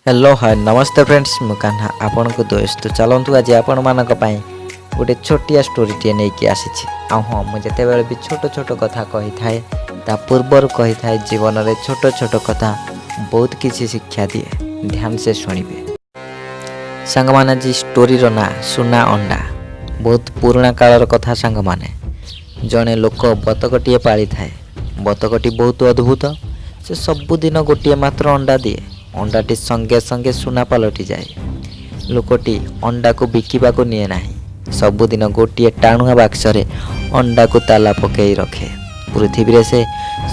Hello, ହାଏ, ନମସ୍ତେ friends, ମୁଁ କାହ୍ନା, ଆପଣଙ୍କ ଦୋସ୍ତ। ଚାଲନ୍ତୁ, ଆଜି ଆପଣମାନଙ୍କ ପାଇଁ ଗୋଟେ ଛୋଟିଆ ଷ୍ଟୋରିଟିଏ ନେଇକି ଆସିଛି। ଆଉ ହଁ, ମୁଁ ଯେତେବେଳେ ବି ଛୋଟ ଛୋଟ କଥା କହିଥାଏ, ତା ପୂର୍ବରୁ କହିଥାଏ, ଜୀବନରେ ଛୋଟ ଛୋଟ କଥା ବହୁତ କିଛି ଶିକ୍ଷା ଦିଏ। ध्यान से ଶୁଣିବେ ସାଙ୍ଗମାନେ। ଆଜି ଷ୍ଟୋରିର ନାଁ ସୁନା ଅଣ୍ଡା। ବହୁତ ପୁରୁଣା କାଳର କଥା ସାଙ୍ଗମାନେ। ଜଣେ ଲୋକ ବତକଟିଏ ପାଳିଥାଏ। ବତକଟି ବହୁତ ଅଦ୍ଭୁତ। ସେ ସବୁଦିନ ଗୋଟିଏ ମାତ୍ର ଅଣ୍ଡା ଦିଏ। ଅଣ୍ଡାଟି ସଙ୍ଗେ ସଙ୍ଗେ ସୁନା ପାଲଟିଯାଏ। ଲୋକଟି ଅଣ୍ଡାକୁ ବିକିବାକୁ ନିଏ ନାହିଁ। ସବୁଦିନ ଗୋଟିଏ ଟାଣୁଆ ବାକ୍ସରେ ଅଣ୍ଡାକୁ ତାଲା ପକାଇ ରଖେ। ପୃଥିବୀରେ ସେ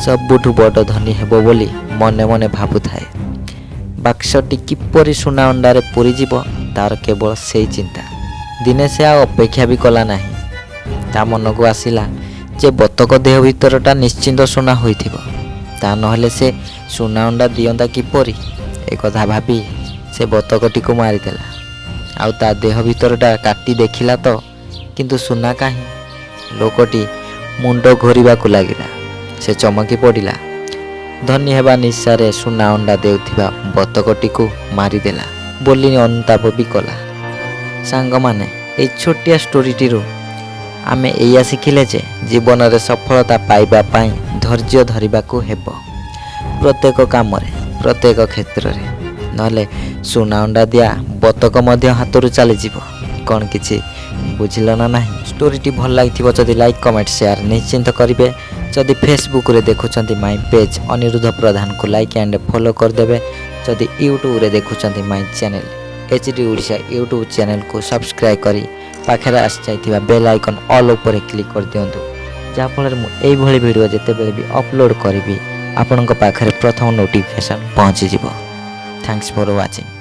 ସବୁଠୁ ବଡ଼ ଧନୀ ହେବ ବୋଲି ମନେ ମନେ ଭାବୁଥାଏ। ବାକ୍ସଟି କିପରି ସୁନା ଅଣ୍ଡାରେ ପୂରିଯିବ, ତାର କେବଳ ସେଇ ଚିନ୍ତା। ଦିନେ ସେ ଆଉ ଅପେକ୍ଷା ବି କଲା ନାହିଁ। ତା ମନକୁ ଆସିଲା ଯେ ବତକ ଦେହ ଭିତରଟା ନିଶ୍ଚିନ୍ତ ସୁନା ହୋଇଥିବ, ତା ନହେଲେ ସେ ସୁନା ଅଣ୍ଡା ଦିଅନ୍ତା କିପରି? ଏକଥା ଭାବି ସେ ବତକଟିକୁ ମାରିଦେଲା ଆଉ ତା ଦେହ ଭିତରଟା କାଟି ଦେଖିଲା ତ, କିନ୍ତୁ ସୁନା କାହିଁ? ଲୋକଟି ମୁଣ୍ଡ ଘୋରିବାକୁ ଲାଗିଲା। ସେ ଚମକି ପଡ଼ିଲା। ଧନୀ ହେବା ନିଶାରେ ସୁନା ଅଣ୍ଡା ଦେଉଥିବା ବତକଟିକୁ ମାରିଦେଲା ବୋଲି ଅନୁତାପ ବି କଲା। ସାଙ୍ଗମାନେ, ଏଇ ଛୋଟିଆ ଷ୍ଟୋରିଟିରୁ ଆମେ ଏଇଆ ଶିଖିଲେ ଯେ ଜୀବନରେ ସଫଳତା ପାଇବା ପାଇଁ ଧୈର୍ଯ୍ୟ ଧରିବାକୁ ହେବ ପ୍ରତ୍ୟେକ କାମରେ, ପ୍ରତ୍ୟେକ କ୍ଷେତ୍ରରେ। ନହେଲେ ସୁନା ଅଣ୍ଡା ଦିଆ ବତକ ମଧ୍ୟ ହାତରୁ ଚାଲିଯିବ। କ'ଣ କିଛି ବୁଝିଲ ନା ନାହିଁ? ଷ୍ଟୋରିଟି ଭଲ ଲାଗିଥିବ ଯଦି ଲାଇକ୍, କମେଣ୍ଟ, ସେୟାର ନିଶ୍ଚିନ୍ତ କରିବେ। ଯଦି ଫେସବୁକ୍ରେ ଦେଖୁଛନ୍ତି, ମାଇ ପେଜ୍ ଅନିରୁଦ୍ଧ ପ୍ରଧାନକୁ ଲାଇକ୍ ଆଣ୍ଡ ଫଲୋ କରିଦେବେ। ଯଦି ୟୁଟ୍ୟୁବରେ ଦେଖୁଛନ୍ତି, my channel H D Odisha YouTube ଚ୍ୟାନେଲକୁ ସବସ୍କ୍ରାଇବ୍ କରି ପାଖରେ ଆସିଯାଇଥିବା ବେଲ୍ ଆଇକନ୍ ଅଲ୍ ଉପରେ କ୍ଲିକ୍ କରିଦିଅନ୍ତୁ, ଯାହାଫଳରେ ମୁଁ ଏଇଭଳି ଭିଡ଼ିଓ ଯେତେବେଳେ ବି ଅପଲୋଡ଼ କରିବି, ଆପଣଙ୍କ ପାଖରେ ପ୍ରଥମ ନୋଟିଫିକେସନ୍ ପହଞ୍ଚିଯିବ। Thanks for watching.